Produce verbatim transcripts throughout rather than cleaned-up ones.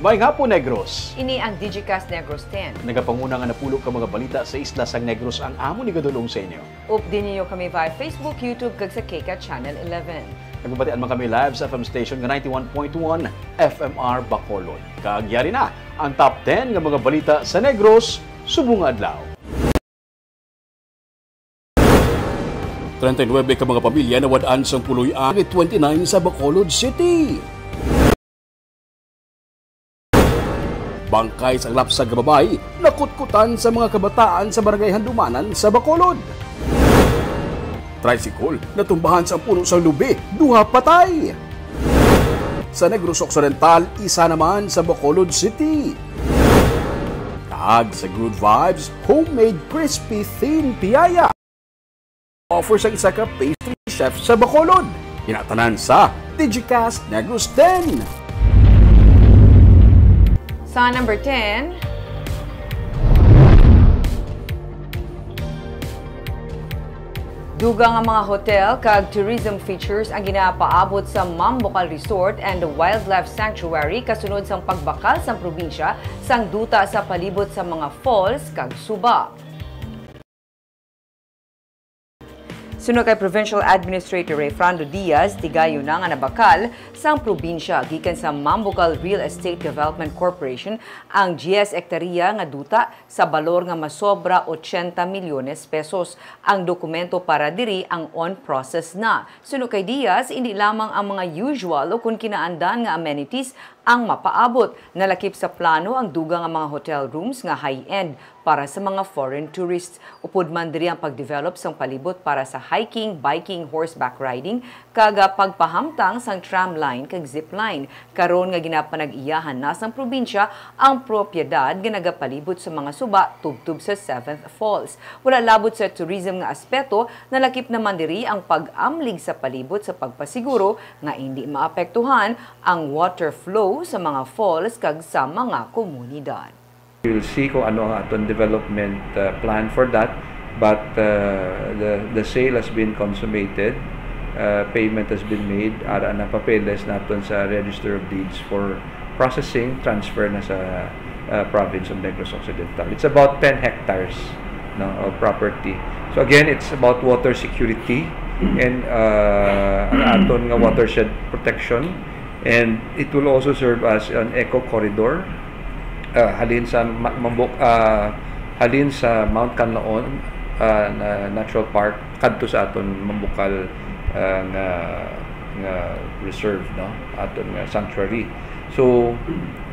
Maayong hapon, Negros. Ini ang Digicast Negros ten. Nagapanguna nga napulo ka mga balita sa isla sang Negros ang amon igadul-ong sa inyo. Updi ninyo kami via Facebook, YouTube, kag sa KCAT Channel eleven. Nagbabatian man kami live sa F M station nga ninety-one point one F M R Bacolod. Kag yari na ang top ten nga mga balita sa Negros subong nga adlaw. Treinta y nueve ka mga pamilya nawad-an sang puloy-an, twenty-nine sa Bacolod City. Bangkay sang lapsag nga babayi nakutkutan sa mga kabataan sa Barangay Handumanan sa Bacolod. Tricycle natumbahan sa puno sang lubi, duha patay. Sa Negros Occidental, isa naman sa Bacolod City. Kag sa Good Vibes, homemade crispy thin piyaya. Offer sa isa ka pastry chef sa Bacolod. Kinatanan sa Digicast Negros ten. Sa number ten, dugang nga mga hotel kag tourism features ang ginapaabot sa Mambucal Resort and Wildlife Sanctuary kasunod sang pagbakal sang probinsya sang duta sa palibot sa mga falls kag suba. Suno kay Provincial Administrator Rayfrando Diaz, tigayon na nga nabakal sang probinsya gikan sa Mambucal Real Estate Development Corporation ang diyes hektarya nga duta sa balor nga masobra ochenta milyones pesos. Ang dokumento para diri ang on process na. Suno kay Diaz, indi lamang ang mga usual o kon kinaandan nga amenities ang mapaabot. Nalakip sa plano ang dugang nga mga hotel rooms nga high-end para sa mga foreign tourists. Upod man diri ang pagdevelop sang palibot para sa hiking, biking, horseback riding, kag, ah, pagpahamtang sang tram line kag zip line. Karon nga ginapanag-iyahan na sang probinsya ang propiedad nga nagapalibot sa mga suba tubtob sa Seventh Falls. Wala labot sa tourism nga aspeto, nalakip naman diri ang pag-amlig sa palibot sa pagpasiguro nga indi maapektuhan ang water flow sa mga falls kag sa mga komunidad. We'll see kung ano ang aton development, uh, plan for that. But, uh, the, the sale has been consummated. Uh, payment has been made. Ara na papeles naton sa Register of Deeds for processing, transfer na sa, uh, province of Negros Occidental. It's about ten hectares, no, of property. So again, it's about water security and, uh, ang aton nga watershed protection. And it will also serve as an eco corridor, uh, halin sa Ma-, Mambuk-, uh, halin sa Mount Kanlaon, uh, na Natural Park kadto sa aton Mambukal, uh, nga, nga reserve, no? Aton nga sanctuary. So,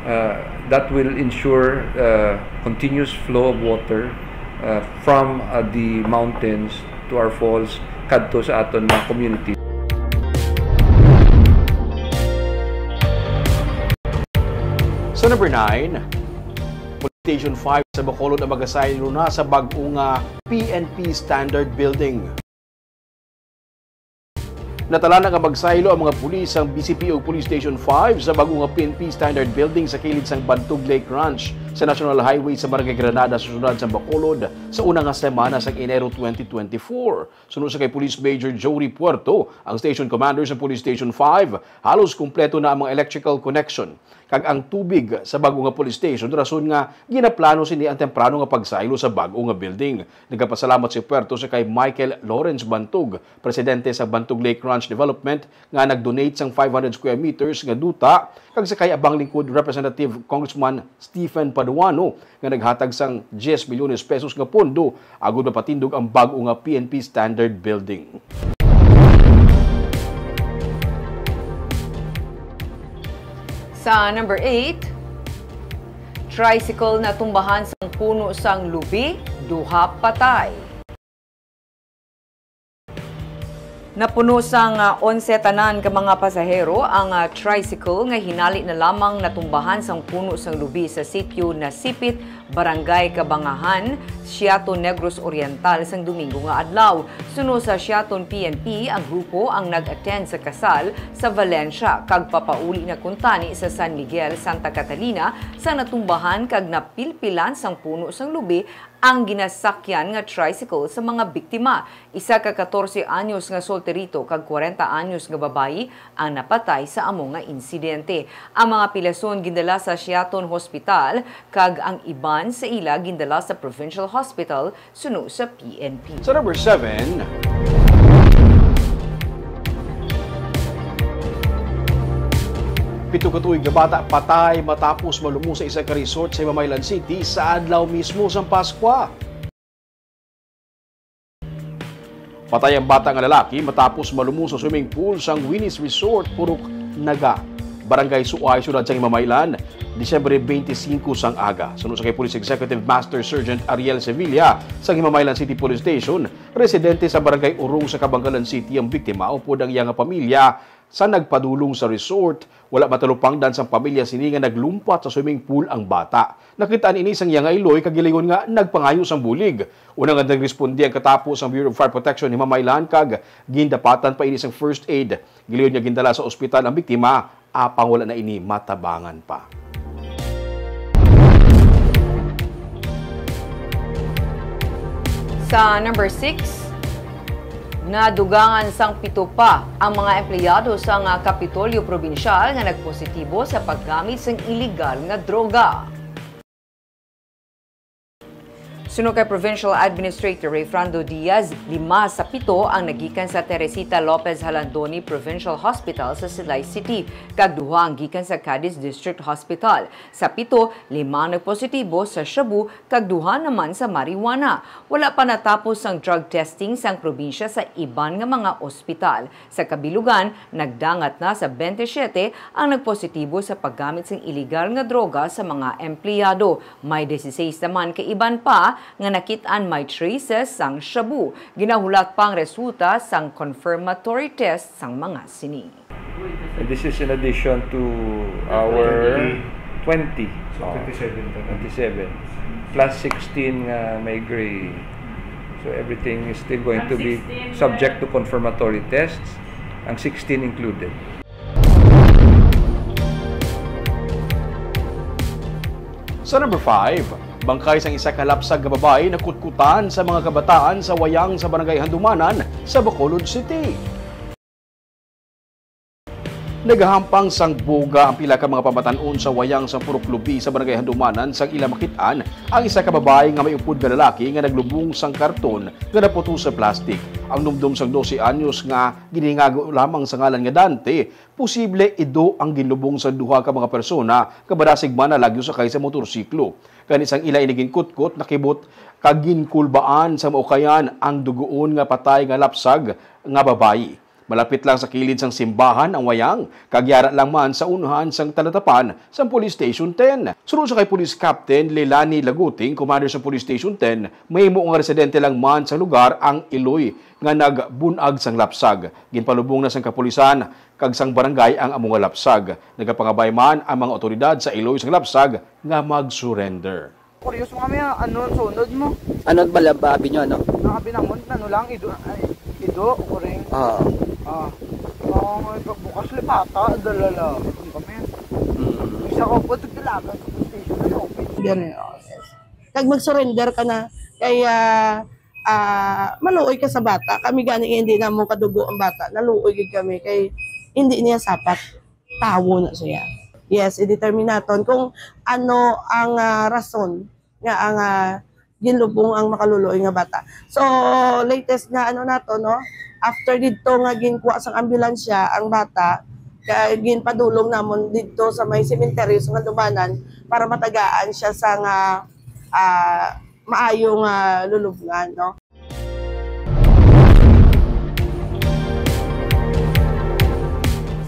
uh, that will ensure, uh, continuous flow of water, uh, from, uh, the mountains to our falls, kadto sa aton mga community. Sa number nine, Police Station five sa Bacolod ang magasaylo na sa bag-o nga P N P Standard Building. Natala na nga magsaylo ang mga pulis sang B C P ug Police Station five sa bag-o nga P N P Standard Building sa kilid sang Bantog Lake Ranch sa National Highway sa Barangay Granada sa siyudad sa Bacolod sa una nga semana sang Enero twenty twenty-four. Suno sa kay Police Major Jory Puerto, ang station commander sa Police Station five, halos kumpleto na ang mga electrical connection kag ang tubig sa bag-o nga police station, rason nga ginaplano sini ang temprano nga pagsaylo sa bag-o nga building. Nagapasalamat si Puerto sa kay Michael Lawrence Bantog, presidente sa Bantog Lake Ranch Development, nga nag-donate sang five hundred square meters nga duta, kag sa kay Abang Lingkod Representative Congressman Stephen Paduano nga naghatag sang diyes milyones pesos nga pondo agud mapatindog ang bag-o nga P N P Standard Building. Sa number eight, tricycle natumbahan sang puno sang lubi, duha patay. Napuno sang, ah, onse tanan ka mga pasahero ang, ah, tricycle nga hinali na lamang natumbahan sang puno sang lubi sa sitio Nasipit, Barangay Kabangahan, Siaton, Negros Oriental sang Domingo nga adlaw. Suno sa Siaton P N P, ang grupo ang nag-attend sa kasal sa Valencia kag papauli na kuntani sa San Miguel, Santa Catalina, sa natumbahan kag napilpilan sang puno sang lubi ang ginasakyan nga tricycle sa mga biktima. Isa ka katorse anyos nga solterito kag kwarenta anyos nga babayi ang napatay sa amo nga insidente. Ang mga pilason gindala sa Siaton Hospital kag ang iban sa ila gindala sa Provincial Hospital suno sa P N P. Sa number seven, pito ka tuig nga bata patay matapos malumo sa isa ka resort sa Himamaylan City sa adlaw mismo sang Paskwa. Patay ang bata nga lalaki matapos malumo sa swimming pool sang Winnie's Resort, Purok Naga, Barangay Suay, Siyudad sang Himamaylan, Disyembre twenty-five sang aga. Suno sa kay Police Executive Master Sergeant Ariel Sevilla sang Himamaylan City Police Station, residente sa Barangay Urong sa Kabangalan City ang biktima upod ang iya nga pamilya sa nagpadulong sa resort. Wala matalupangdan sang pamilya sini nga naglumpat sa swimming pool ang bata. Nakit-an ini sang iya nga iloy kag gilingon nga nagpangayo sang bulig. Una nga nagresponde ang katapo sang Bureau of Fire Protection Himamaylan kag gindapatan pa ini sang first aid. Gilingon nga gindala sa ospital ang biktima, apang wala na ini matabangan pa. Sa number six, nadugangan sang pito pa ang mga empleyado sang, ah, Kapitolyo Probinsyal nga nagpositibo sa paggamit sang iligal nga droga. Suno kay Provincial Administrator Rayfrando Diaz, lima sa pito ang nagikan sa Teresita Lopez Jalandoni Provincial Hospital sa Silay City, kag duha ang gikan sa Cadiz District Hospital. Sa pito, lima ang nagpositibo sa shabu, kag duha naman sa marijuana. Wala pa natapos ang drug testing sang probinsya sa iban nga mga ospital. Sa kabilugan, nagdangat na sa twenty-seven ang nagpositibo sa paggamit sing iligal nga droga sa mga empleyado. May dieciséis naman ka iban pa nga nakit-an may traces sang shabu. Ginahulat pa ang resulta sang confirmatory test sang mga sini. And this is in addition to our twenty. Twenty. So, Oh, twenty-seven na. Twenty-seven. Plus sixteen nga may gray. So, everything is still going to be subject to confirmatory tests. Ang sixteen included. Sa number five, bangkay sang isa ka lapsag nga babayi nakutkutan sa mga kabataan sa Wayang sa Barangay Handumanan sa Bacolod City. Nagahampang sang buga ang pila ka mga pamatan-on sa Wayang sa Purok Lubi sa Barangay Handumanan sang ila makit-an ang isa ka babayi nga may upod nga lalaki nga naglubong sang karton nga naputos sa plastic. Ang numdom sang dose anyos nga ginhingago lamang sa ngalan nga Dante, posible ido ang ginlubong sang duha ka mga persona nga madasig man nalagyo sakay sa motorsiklo. Gani sang ila ini ginkutkot, nakibot kag ginkulbaan sa maukayan ang dugoon nga patay nga lapsag nga babayi. Malapit lang sa kilid sang simbahan ang Wayang, kag yara lang man sa unahan sang talatapan sang Police Station ten. Suno sa kay Police Captain Lelani Laguting, commander sa Police Station ten, mahimo nga residente lang man sa lugar ang iloy nga nagbun-ag sang lapsag. Ginpalubong na sang kapulisan kag sang barangay ang amo nga lapsag. Nagapangabay man ang mga awtoridad sa iloy sang lapsag nga mag-surrender. Curious mo kami, ah, ano ang sunod mo? Ano ba lang ba, abi nyo, ano? Ang abi namon, ano lang, ido, ay, ido, uring. Ah. Ah. Oo, may pagbukas lipata, dalala. Kami. Mm. Isa ko po, tigdalagan sa station na open. Yan eh, oh, yes. Kag mag-surrender ka na, kay, ah, ah, maluoy ka sa bata. Kami gani nga hindi namo kadugo ang bata, naluoy gid kami, kay hindi niya sapat tawo na siya. Yes, i-determine naton kung ano ang, ah, rason nga ang, ah, ginlubong ang makaluluoy nga bata. So, latest nga ano nato, no? After didto nga ginkuha sang ambulansya ang bata, kay ginpadulong namon didto sa may sementeryo sa Handumanan para matagaan siya sa nga, ah, maayo nga lulubngan, no?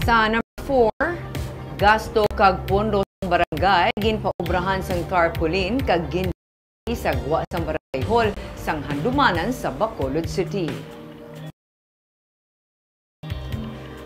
Sa number four, gasto kag pondo sang barangay ginpaobrahan sang tarpaulin kag gin- sa gwa sang barangay hall sang Handumanan sa Bacolod City.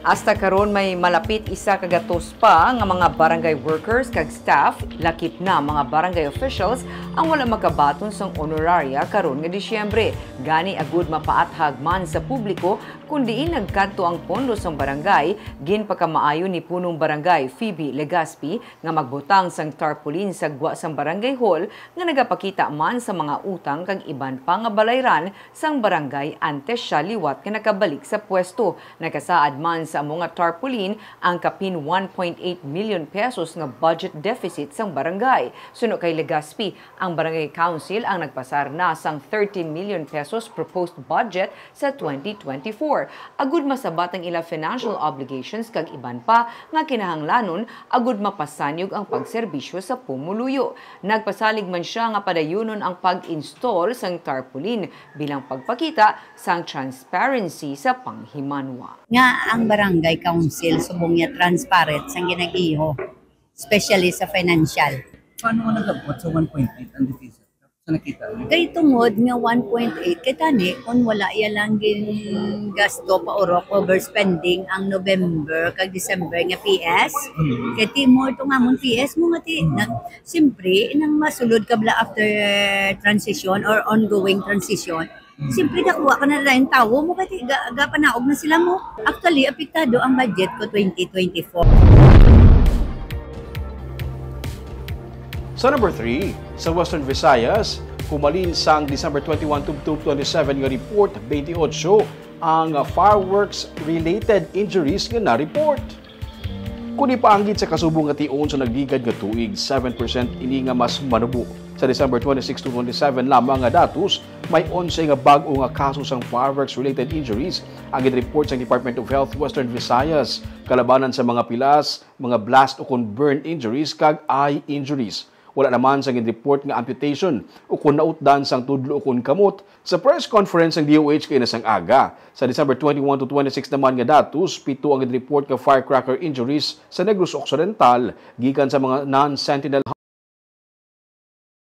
Hasta karon, may malapit isa ka gatos pa nga mga barangay workers kag staff, lakip na mga barangay officials, ang wala makabaton sang honoraria karon nga Disyembre. Gani, agud mapaathag man sa publiko kon diin nagkadto ang pondo sang barangay, ginpakamaayo ni Punong Barangay Phoebe Legaspi nga magbutang sang tarpaulin sa gwa sang barangay hall nga nagapakita man sa mga utang kag iban pa nga balayran sang barangay antes siya liwat nga nakabalik sa pwesto. Nakasaad man sa amo nga tarpaulin ang kapin one point eight million pesos nga budget deficit sang barangay. Suno kay Legaspi, ang Barangay Council ang nagpasar na sang thirty million pesos proposed budget sa twenty twenty-four, agud masabat ang ila financial obligations kag iban pa nga kinahanglanon agud mapasanyog ang pagserbisyo sa pumuluyo. Nagpasalig man siya nga padayunon ang pag-install sang tarpaulin bilang pagpakita sang transparency sa panghimanwa. Nga ang barangay council subong niya transparent sang ginag-iyo, especially sa financial. Paano nga nag-abot sa one point eight ang deficit? Sa nakita niyo? Kay tungod nga one point eight, kay tani, kung wala iya lang gingasto pa oro, overspending ang November kag December nga P S, Hmm. kay ti more to nga amon P S mo nga ti, Hmm. nag-, siyempre, inang masulod ka bala after transition or ongoing transition, Hmm. siyempre, nakuha ka na lang yung tawo mo, kay ti, ga, gapanaog na sila mo. Actually, apektado ang budget ko twenty twenty-four. Sa number three, sa Western Visayas, humalin sang December twenty-one tubtob twenty-seven nga report, twenty-eight ang fireworks-related injuries nga na-report. Kung ipaanggid sa kasubong nga tion sa nagligad nga tuig, seven percent ini nga mas manubo. Sa December twenty-six to twenty-seven lamang nga datos, may onse nga bag-o nga kaso sang fireworks-related injuries ang gin-report sang Department of Health Western Visayas, kalabanan sa mga pilas, mga blast ukon burn injuries, kag eye injuries. Wala naman sang gin-report nga amputation ukon nautdan sang tudlo ukon kamot. Sa press conference sang D O H kaina sang aga, sa December twenty-one to twenty-six naman nga datos, pito ang gin-report nga firecracker injuries sa Negros Occidental gikan sa mga non-Sentinel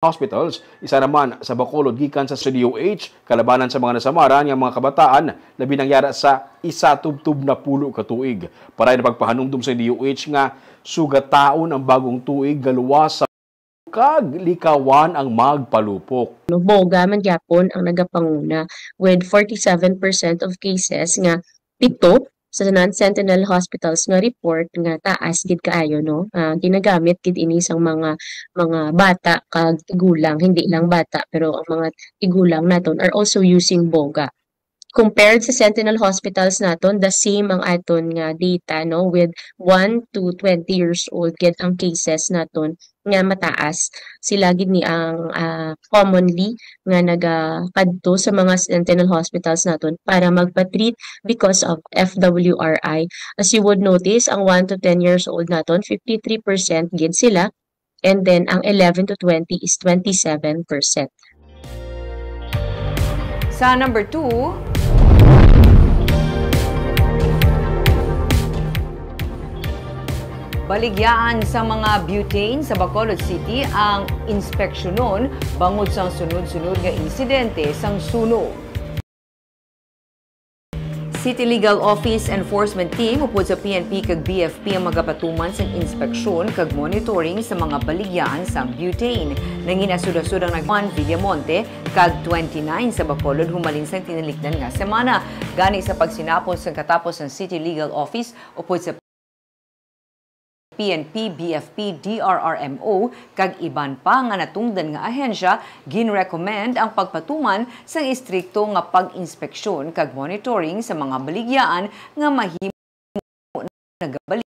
hospitals, isa naman sa Bacolod gikan sa D O H, kalabanan sa mga nasamaran nga mga kabataan, labi nang yara sa isa tubtob napulo ka tuig. Paray na pagpahanumdom sa D O H nga sugataon ang bagong tuig nga luwas sa kag likawan ang magpalupok. No, boga man gyapon ang nagapanguna, with forty-seven percent of cases nga pito sa non-Sentinel hospitals nga report nga taas gid kaayo, no? Ah, ginagamit gid ini sang mga, mga bata kag tigulang, hindi lang bata, pero ang mga tigulang naton are also using boga. Compared sa Sentinel hospitals naton, the same ang aton nga data, no, with one to twenty years old gid ang cases naton nga mataas. Sila gid ni ang, ah, commonly nga nagakadto sa mga Sentinel hospitals naton para magpa-treat because of F W R I. As you would notice, ang one to ten years old naton, fifty-three percent gid sila, and then ang eleven to twenty is twenty-seven percent. Sa number two, baligyaan sa mga butane sa Bacolod City ang inspeksyonon bangod sang sunod-sunod nga insidente sang sunog. City Legal Office Enforcement Team upod sa P N P kag B F P ang magapatuman sang inspeksyon kag monitoring sa mga baligyaan sang butane. Nangin-asud-asud ang nag-, Juan Villamonte kag twenty-nine sa Bacolod humalin sang tinalikdan nga semana. Gani, sa pagsinapon sang katapos sang City Legal Office upod sa P N P, B F P, D R R M O, kag iban pa nga natungdan nga ahensya, ginrecommend ang pagpatuman sang istrikto nga pag-inspeksyon kag monitoring sa mga baligyaan nga mahimo nagabaligya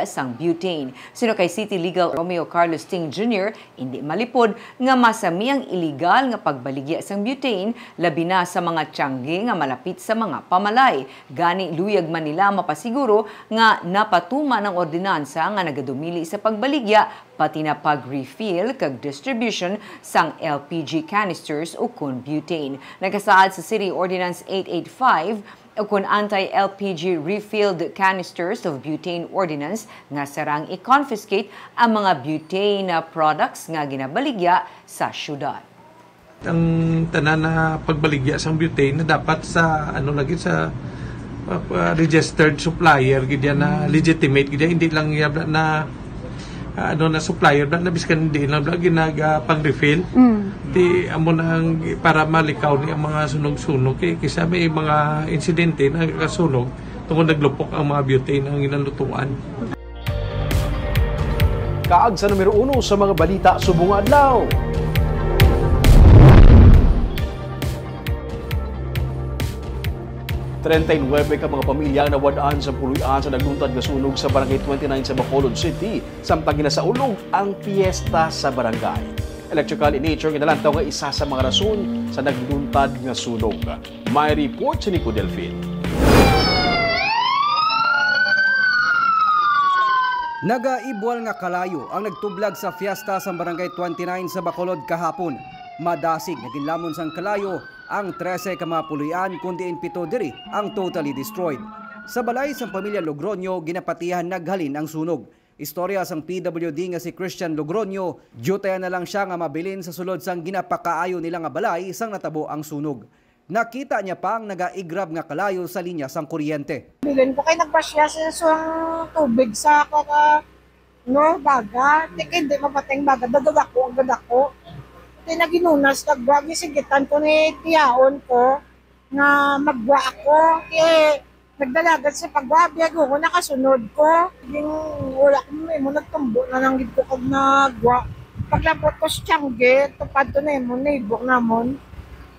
sang butane. Suno kay City Legal Romeo Carlos Ting Junior, indi malipod nga masami ang iligal nga pagbaligya sang butane, labi na sa mga tiyangge nga malapit sa mga pamalay. Gani, luyag man nila mapasiguro nga napatuman ang ordinansa nga nagadumili sa pagbaligya, pati na pag-refill kag distribution sang L P G canisters ukon butane. Nakasaad sa City Ordinance eight eight five ukon Anti-L P G Refilled Canisters of Butane Ordinance nga sarang i-confiscate ang mga butane products nga ginabaligya sa syudad. Ang tanan na pagbaligya sang butane na dapat sa, ano, lagi sa, uh, uh, registered supplier gid yan, na legitimate gid yan, hindi lang yan na Ano na, supplier na, na biskan di na bla ginag ah, pang refill. Mm. Di amo na ang para malikaw ni ang mga sunog-sunog, eh, kisa may mga insidente na kasunog tungod naglupok ang mga butane ang ginalutuan. Kaag sa numero uno sa mga balita subong nga adlaw. Treinta y nuebe ka mga pamilya ang nawad-an sa puloy-an sa nagluntad nga sunog sa Barangay twenty-nine sa Bacolod City, samtang ginasaulog ang piyesta sa barangay. Electrical in nature nga nalantaw nga isa sa mga rason sa nagluntad nga sunog. May report si Nico Delfin. Nagaibwal nga kalayo ang nagtublag sa fiesta sa Barangay twenty-nine sa Bacolod kahapon. Madasig nga ginlamon sang kalayo ang trese ka mga puloy-an, kun diin pito diri ang totally destroyed. Sa balay sang pamilya Logroño, ginapatihan naghalin ang sunog. Istorya sang P W D nga si Christian Logroño, diyutayan na lang sia nga mabilin sa sulod sang ginapakaayo nila nga balay sang natabo ang sunog. Nakita niya pa ang nagaigrab nga kalayo sa linya sang kuryente. Bilin ko kay nagbasya sa sang tubig sa kaka no baga, ti kay di mapatay ang baga, dadadako ang dadako. Ti naginunas kag wa gisigitan ko ni tiyaon ko nga maggwa ako. Ti nagdalagan sa pagwa, biyag ko nakasunod ko. Ging wala ko mo nagtumbo na lang gid ko kag nagwa. Paglabot ko sa tiyangge, tupad to na mo neighbor namon.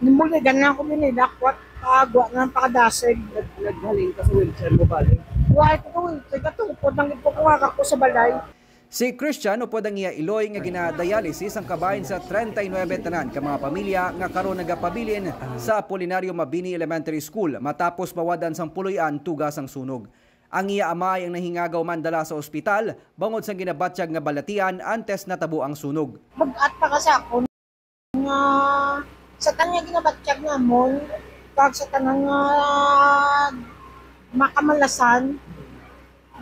Nimuligan lang ko binilak, wa pa, agwa na lang pakadasig. Nag-, naghalin ka sa wheelchair mo, bali? Wa ko sa wheelchair, katungkod lang gid ko kuha ko sa balay. Si Christian upod ang iya iloy nga gina-dialysis ang kabahin sa treinta y nuebe tanan ka mga pamilya nga karon nagapabilin sa Apolinario Mabini Elementary School matapos mawadan sang puloy-an tuga sang sunog. Ang iya amay ang nahingagaw man dala sa ospital bangod sang ginabatyag nga balatian antes natabo ang sunog. Bug-at pa ka sa akon. nga sa tanan nga ginabatyag namon, kag sa tanan nga makamalasan,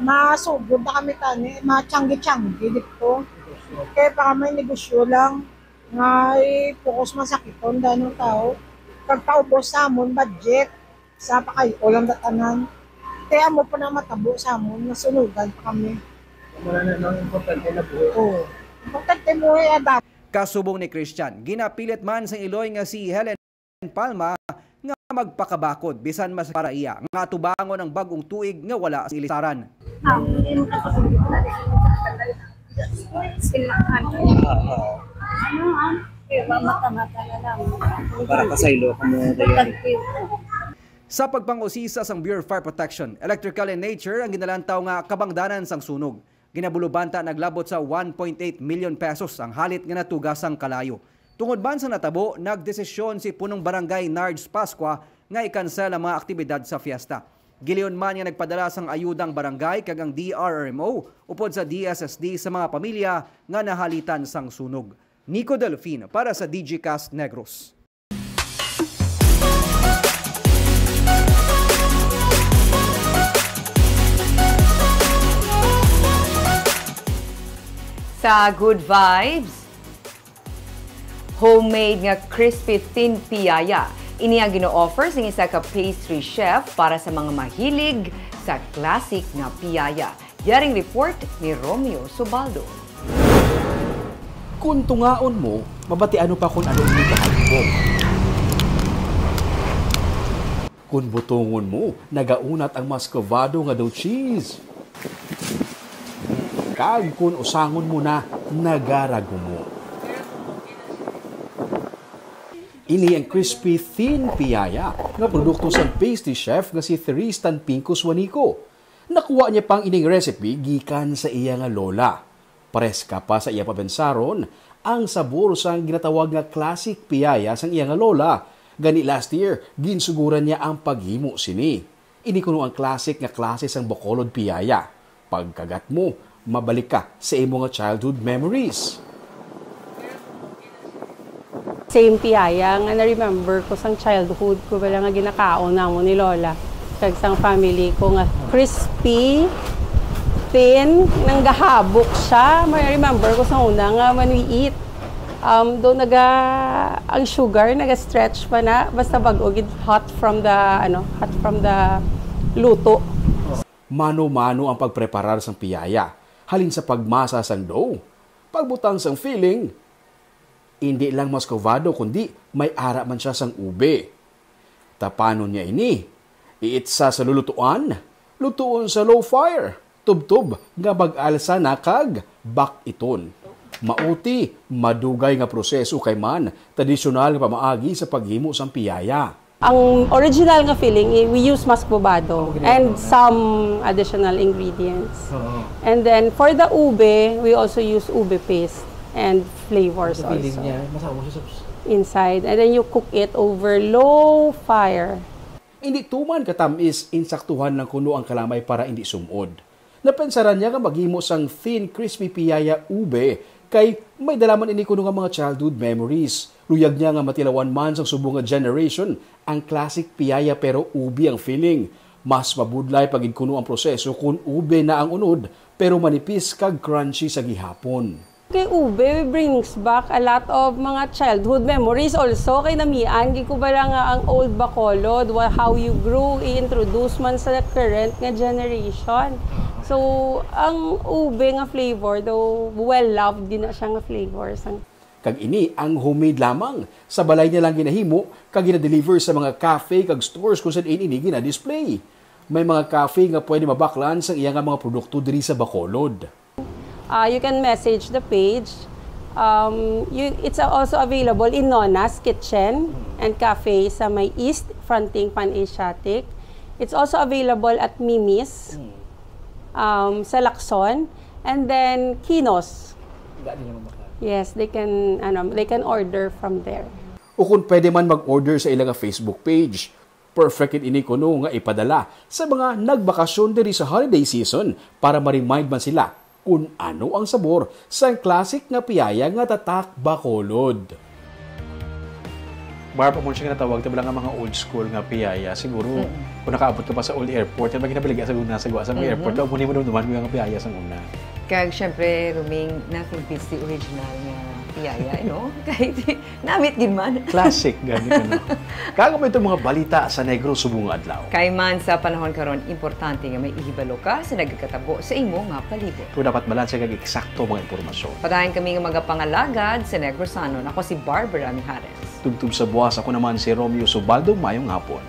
masugod na kami tani, matiyanggi-tiyanggi dito. Kaya baka may negosyo lang nga i-focus masakiton dahil ng tao. Kag paubos sa amon budget, sa pakay-o lang datanan. Kaya mo pa na matabo sa amon, nasunugan pa kami. Wala na nang importante na buhay. Oo. Importante mo ay adam. Kasubong ni Christian, ginapilit man sang iloy nga si Helen Palma nga magpakabakod bisan mas para iya nga atubangon ang bag-ong tuig nga wala sa ilisaran. Para kasaylo kamo dayon. Sa pagpang-usisa sang Bureau of Fire Protection, electrical in nature ang ginalantaw nga kabangdanan sang sunog. Ginabulo banta naglabot sa one point eight million pesos ang halit nga natuga sang kalayo. Tungod man sa natabo, nagdesisyon si Punong Barangay Nards Pascua nga i-cancel ang mga aktibidad sa fiesta. Giliyon man nga nagpadala sang ayuda ang barangay kag ang D R R M O upod sa D S S D sa mga pamilya nga nahalitan sang sunog. Nico Delfin para sa Digicast Negros. Sa Good Vibes, homemade nga crispy thin piyaya. Ini ang gina-offer sang isa ka pastry chef para sa mga mahilig sa classic nga piyaya. Yaring report ni Romeo Subaldo. Kon tungaon mo, mabatian mo pa kon ano ini kahalubog. Kon butongon mo, nagaunat ang muscovado nga dough cheese. Kag kon usangon mo na, nagaragumo. Ini ang crispy thin piyaya nga produkto sang pastry chef nga si Therese Tanpingco Suanico. Nakuha niya pa ang ining recipe gikan sa iya nga lola. Preska pa sa iya pabensaron ang sabor sang ginatawag nga classic piyaya sang iya nga lola. Gani last year, ginsuguran niya ang paghimo sini. Ini kuno ang classic nga klase sang Bacolod piyaya. Pagkagat mo, mabalik ka sa imo nga childhood memories. Same piyaya nga na-remember ko sang childhood ko bala nga ginakaon namon ni Lola kag sang family ko nga crispy, thin, nanggahabok siya. Ma-remember ko sang una nga when we eat, um, do naga, ang sugar naga-stretch pa na basta bag-o gid hot from the, ano, hot from the luto. Mano-mano ang pagpreparar sang piyaya. halin sa pagmasa sang dough, pagbutang sang filling, indi lang muscovado kundi may ara man siya sang ube. Tapanon niya ini. Iitsa sa lulutuan, lutuon sa low fire, tubtob nga mag-alsa na kag bak-iton. Mauti, madugay nga proseso kay man tradisyonal nga pamaagi sa paghimo sang piyaya. Ang original nga filling, eh, we use muscovado and some additional ingredients. Oo. And then for the ube, we also use ube paste and flavors also. Sa feeling niya, masawa siya sa inside. And then you cook it over low fire. Hindi tuman katamis, insaktuhan lang kuno ang kalamay para hindi sumod. Napensaran niya nga maghimo sang thin, crispy piyaya ube kay may dala man ini kuno nga mga childhood memories. Luyag niya nga matilawan man sang subong nga generation ang classic piyaya pero ube ang filling. Mas mabudlay pa gid kuno ang proseso kun ube na ang unod pero manipis kag crunchy sa gihapon. Kay ube brings back a lot of mga childhood memories also. Kay namian gid ko bala nga ang old Bacolod, wha-, how you grew, i-introduce man sa current nga generation. So, ang ube nga flavor, though well-loved din na siya nga flavor. Sang Kag ini ang homemade lamang. Sa balay niya lang ginahimo, kag gina-deliver sa mga cafe kag stores kung saan ini gina-display. May mga cafe nga pwede mabaklan sang iya nga mga produkto diri sa Bacolod. Uh, you can message the page. Um, you, it's also available in Nona's Kitchen and Cafe sa may East, fronting Pan Asiatic. It's also available at Mimi's, um, sa Lacson, and then Kinos. Hindi naman baka. Yes, they can, ano, they can order from there. O kung pwede man mag-order sa ilang Facebook page. Perfect gid ini kuno nga ipadala sa mga nagbakasyon diri sa holiday season para ma-remind man sila kung ano ang sabor sang classic nga piyaya nga tatak Bacolod. Barb, amo siya nga natawag ta bala nga mga old school nga piyaya. Siguro, kung nakaabot ka pa sa old airport, yan ba ginabaligya sa una, sa gwa, sa mga airport, amo ni mo dumduman nga piyaya sa una. Kag, syempre, Ruming, nothing beats the original nga piyaya, you know? Kay namit gid man. Classic, gani ka, no? Kag amo itong mga balita sa Negros subong nga adlaw. Kay man sa panahon karon, importante nga may ihibalo ka sa nagakatabo sa imo nga palibot. Kung dapat balanse kag eksakto mga impormasyon. Padayon kami nga magapangalagad sa Negrosanon. Ako si Barbara Mijares. Tubtob sa buwas, ako naman si Romeo Subaldo. Mayong hapon.